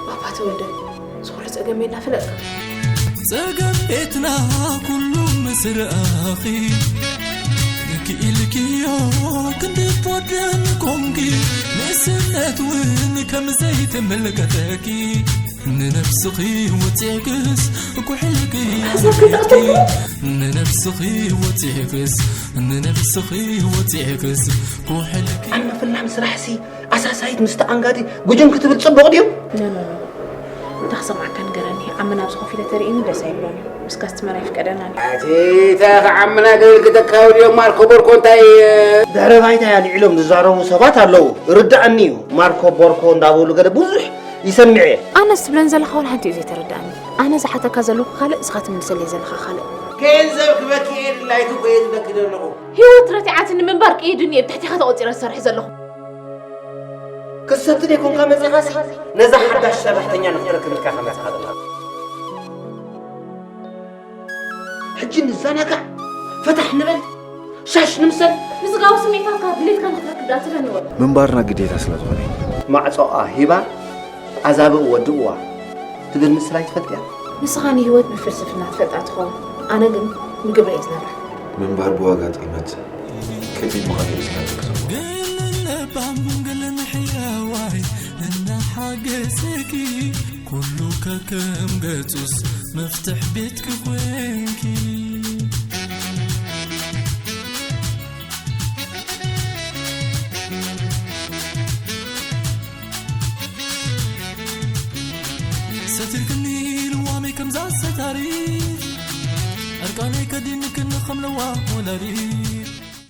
ባባ ተወልደ፣ ዝኹሉ ጸገመይ እናፈለጥካ። ጸገም ቤትና ኩሉ ምስ ረኣኺ፣ ክኢልክዮ ክንዲ ቦደን ኮንኪ፣ ንእስነት እውን ከም ዘይትምልከተኪ። ንነብስኺ ወጺዕክስ ኩሕልኪ ሓሳብ ከይተቐበልኩ? ንነብስኺ ወጺዕክስ፣ ንነብስኺ ወጺዕክስ ኩሕልኪ። ኣነ ፍላም ስራሕሲ ኣሳሳይት ምስቲ ኣንጋዲ ጉጅም ክትብል ጽቡቕ ድዩ? ኖ፣ ኖ፣ ኖ። እንታይ ክሰምዓካ ንገረኒ። ዓምና ኣብዚ ኮፍ ኢለ ተርእየኒ ደስ ኣይብሎን እዩ። ምስ ካስትመር ኣይፍቀደናን እዩ። ኣቲ፣ እንታይ ክዓምና ገይር ክተካብድ እዮም? ማርኮ ቦርኮ እንታይ? ድሕረ ባይታ ኣልዒሎም ዝዛረቡ ሰባት ኣለዉ። ርዳእኒ እዩ። ማርኮ ቦርኮ እንዳበሉ ገለ ብዙሕ ይሰምዕ እየ። ኣነስ ትብለን ዘለኻ ዋላ ሓንቲ እዩ ዘይተረዳእኒ። ኣነ ዝሓተካ ዘለኹ ካልእ፣ ንስኻ ትምልሰለይ ዘለኻ ካልእ። ገንዘብ ክበኪ እየ ድላይቱ እኮ እየ ዝበኪ ዘለኹ። ህይወት ረቲዓትኒ ምንባር ቅይድኒ እየ ብትሕቴኻ ተቖጺረ ዝሰርሕ ዘለኹ። ክሰቲ ደይኮንካ መጺኻሲ፣ ነዛ ሓዳሽ ሰራሕተኛ ንኽትረክብ ኢልካ ኢኻ መጺኻ ዘለኻ። ሕጂ ንዘናጋዕ፣ ፈታሕ ንበል፣ ሻሽ ንምሰል። ንስጋዊ ስሜታትካ ድሌትካ ንኽትረክብ ደኣ ትብለኒ ወላ። ምንባርና ግዴታ ስለ ዝኾነ እዩ። ማዕጾኣ ሂባ፣ ኣዛብእ ወድእዋ ትብል ምስላ ኣይትፈልጥያ? ንስኻ ንህይወት ብፍልስፍና ትፈልጣ ትኸውን፣ ኣነ ግን ብግብሪ እየ ዝነብራ። ምንባር ብዋጋ ጥልመት ከቢድ ምዃኑ እዩ ዝነግር ዘሎ። ግን ለባም ግን ሕያዋይ እናሓገዘኪ፣ ኩሉ ከከም ገጹስ መፍትሕ ቤትኪ ኮይንኪ። ሰቲርክኒ ልዋመይ ከምዛ ሰታሪ፣ ዕርቃነይ ከዲንክኒ ከም ለዋህ ወላዲ።